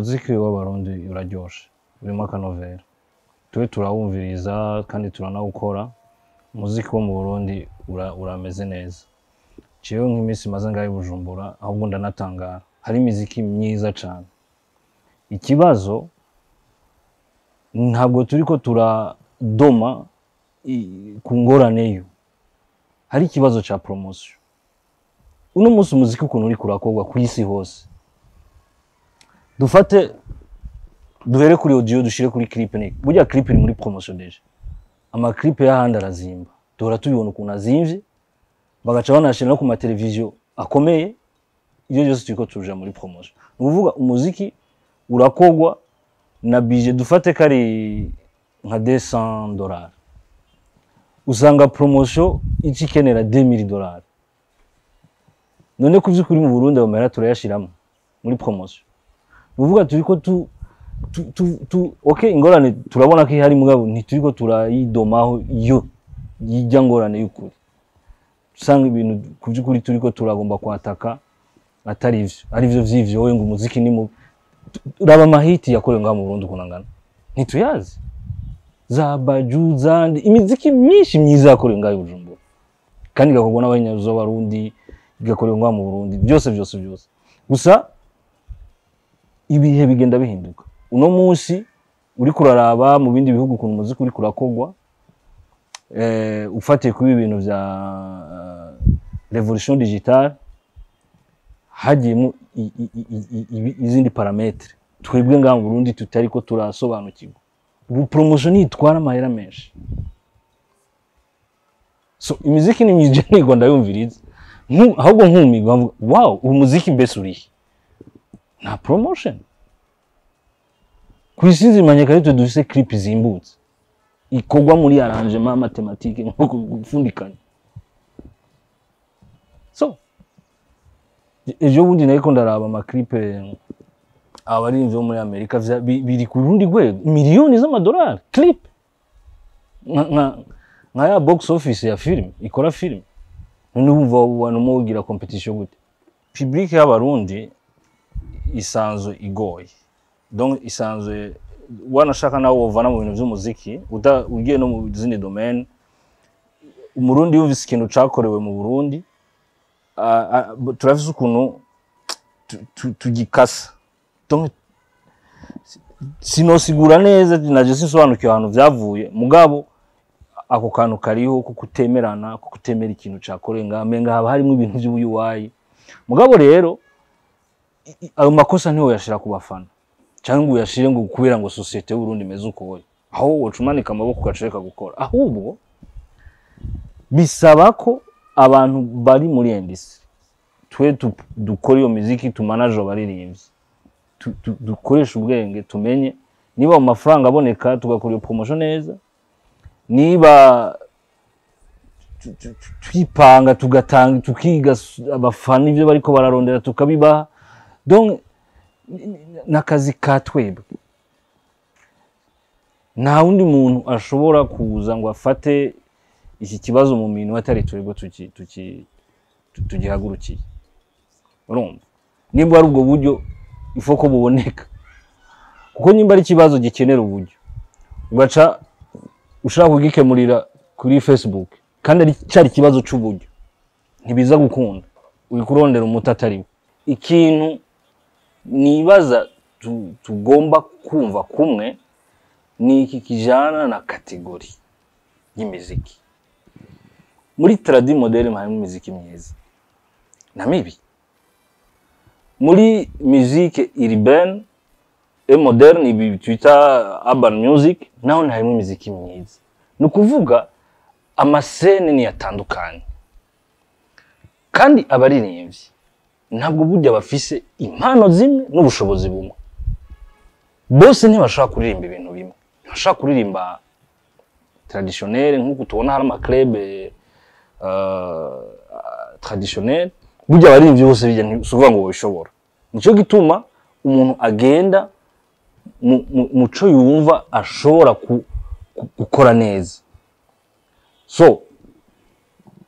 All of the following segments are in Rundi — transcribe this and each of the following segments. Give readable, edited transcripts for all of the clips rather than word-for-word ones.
Umuziki w'Abarundi uraryoshe, urimo akanovera, tube turawumviriza kandi turanawukora. Umuziki wo mu Burundi urameze neza. Jewe nk'iminsi maze ngaho i Bujumbura, ahubwo ndanatangara, hari imiziki myiza cane. Ikibazo ntabwo turiko turadoma ku ngorane yo hari ikibazo ca promotion. Uno munsi umuziki ukuntu uriko urakorwa ku isi hose, dufate duhere kuri audio, dushire kuri clip. Ni burya clip iri muri promotion déjà. Ama clip y'ahandi arazimba, duhora tubibona ukuntu azimvye, bagaca banashira no ku mateleviziyo akomeye. Ibyo byose turiko tuja muri promotion. Ni ukuvuga umuziki urakogwa na budget, dufate kari nka $200, usanga promotion ica ikenera $2000. None ku vy'ukuri mu Burundi ayo mahera turayashiramo muri promotion? Ni ukuvuga turiko tu okay, ingorane turabona ko ihari, mugabo ntituriko turayidomaho iyo yijya ngorane y'ukuri. Usanga ibintu ku by'ukuri turiko turagomba kwataka atari ivyo, ari ivyo vy'ivyo wowe ngo umuziki ni mubi. Raba amahiti yakorewe ngaha mu Burundi ukuntu angana, ntituyazi. Za Baju, zandi imiziki myinshi myiza yakorewe ngaha i Bujumbura, kandi igakorwa n'abanyazi b'Abarundi, igakorewe ngaha mu Burundi, byose byose byose. Gusa ibihe bigenda bihinduka. Uno munsi uriko uraraba mu bindi bihugu ukuntu umuziki uriko urakogwa, ufatiye kuri ibi bintu vya révolution digitale, hagiyemo izindi paramètres twebwe ngaha mu Burundi tutariko turasobanukirwa. Ubu promotion ntitwara amahera menshi. So imiziki ni myiza, nigwa ndayumviriza, ahubwo nkumirwa, nkavuga: "Wow, ubu muziki mbese urihe?" Nta promotion ku isi nzima. Nyeka twe dufise clip zimbutse, ikorwa muri arrangement mathématique, nko gupfundikanya. So ejo bundi nariko ndaraba ama clip abarinzi bo muri Amerika, biri ku rundi rwego, miliyoni z'amadolari clip, nka ya box office ya film ikora film. None wumva abantu mugira competition gute? Public y'Abarundi isanzwe igoye, donc isanzwe wanashaka nawe wovana mu bintu vy'umuziki, ugiye no mu zindi domaine. Umurundi yumvise ikintu cakorewe mu Burundi, turafise ukuntu tugikasa. Donc sinosigura neza, naje sinsobanukiwe ahantu vyavuye, mugabo ako kantu kariho ko kutemerana, ko kutemera ikintu cakorewe ngaha, menga haba harimo ibintu vy'ubuyuwayi. Mugabo rero ayo makosa ntiwo yashira ku bafana cyangwa ngo uyashire ngo kubera ngo société y'Uburundi imeze uko, aho woca umanika amaboko ugacereka gukora. Ahubwo bisaba ko abantu bari muri industry, twe dukora iyo miziki, tumanaje abaririmbyi, dukoreshe ubwenge, tumenye niba mu mafaranga aboneka tugakora iyo promotion neza, niba twipanga, tugatanga, tukiga abafana ibyo bariko bararondera, tukabibaha. Donc n'akazi ka twebwe, nta wundi muntu ashobora kuza ngo afate iki kibazo mu minwe atari twebwe tugihagurukiye. Urumva, nimba ari ubwo buryo, ifo ko buboneka, kuko nimba ari ikibazo gikenera uburyo, ugaca ushaka kugikemurira kuri Facebook kandi ari cyari ikibazo c'uburyo, ntibiza gukunda, uri kurondera umuti atari we. Ikintu nibaza tugomba kumva kumwe ni iki kijana na catégorie y'imiziki. Muri tradi moderne harimo imiziki myiza na mibi, muri musique urbaine et moderne, ibi twita urban music, naho harimo imiziki myiza. Ni ukuvuga ama scène ni atandukanye, kandi abaririmbyi ntabwo burya bafise impano zimwe n'ubushobozi bumwe. Bose ntibashobora kuririmba ibintu bimwe, ntibashobora kuririmba traditionnel nk'uko tubona hari ama club traditionnel. Burya abaririmbyi bose bijya si ukuvuga ngo babishobora. Nico gituma umuntu agenda muco yumva ashobora gukora neza. So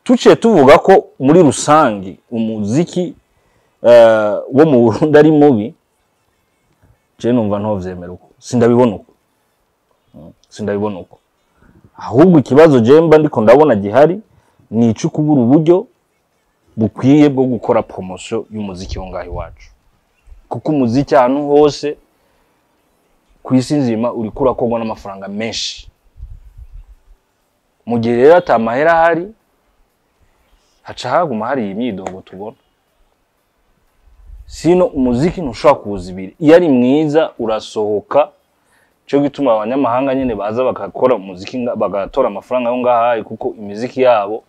tuciye tuvuga ko muri rusangi umuziki wo mu Burundi ari mubi. Je numva ntovyemera uko, sindabibona uko. Sindabibona uko. Ahubwo ikibazo je mba ndiko ndabona gihari ni ico kubura uburyo bukwiye bwo gukora promotion y'umuziki wo ngaho iwacu, kuko umuziki ahantu hose ku isi nzima uriko urakorwa n'amafaranga menshi. Mu gihe rero ata mahera ahari, haca haguma hari imyidogo tubona. Sino umuziki ntushobora kuwuzibira, iyo ari mwiza urasohoka. Cyo gituma abanyamahanga nyene baza bagakora umuziki bagatora amafaranga yo ngahaye, kuko imiziki yabo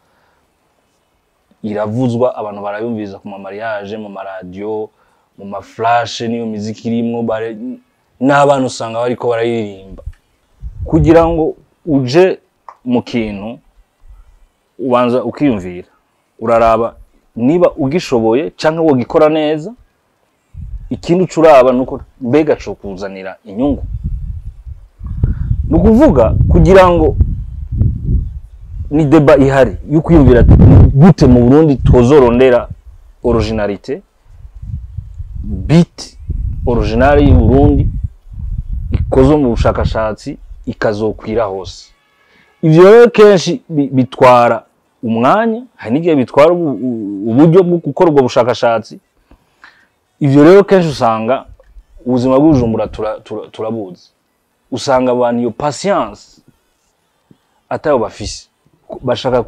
iravuzwa, abantu barayumviriza ku ma mariage, mu maradiyo, mu ma flash, niyo miziki irimwo, n'abana usanga bariko barayiririmba. Kugira ngo uje mu kintu, ubanza ukiyumvira, uraraba niba ugishoboye canke wogikora neza. Ikindi uca uraba nuko mbega co kuzanira inyungu. Ni ukuvuga kugira ngo ni débat ihari yo kwiyumvira ati, gute mu Burundi tozorondera originalité, beat originale y'u Burundi ikozwe mu bushakashatsi ikazokwira hose. Ivyo rero kenshi bitwara umwanya, hari n'igihe bitwara uburyo bwo gukora ubwo bushakashatsi. Ivyo rero kenshi usanga ubuzima bw'Ubujumbura turabuzi, usanga abantu iyo patience atayo bafise, bashaka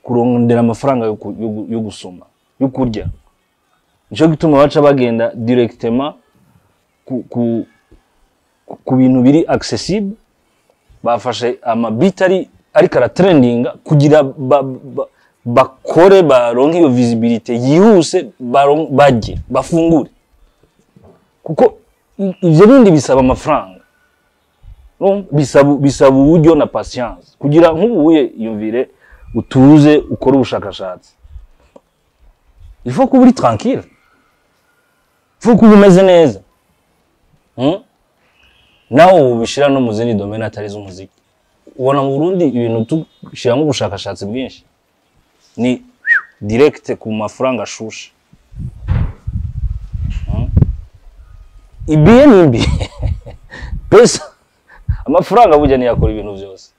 kurondera amafaranga yo gusoma, yo kurya. Nico gituma baca bagenda directement ku bintu biri accessible, bafashe ama beat ari ariko aratrendinga kugira bakore baronke iyo visibilité yihuse, barye bafungure, kuko ivyo bindi bisaba amafaranga. No, bisaba uburyo na patience kugira nk'ubuye yumvire utuze ukore ubushakashatsi. Il faut kuba uri tranquille, il faut kuba umeze neza. Nawe ubishira no mu zindi domaine atari z'umuziki. Ubona mu Burundi ibintu tushiramo ubushakashatsi bwinshi, ni direct ku mafaranga ashushe. Ibiye nimbi pesa, amafaranga burya ntiyakora ibintu byose.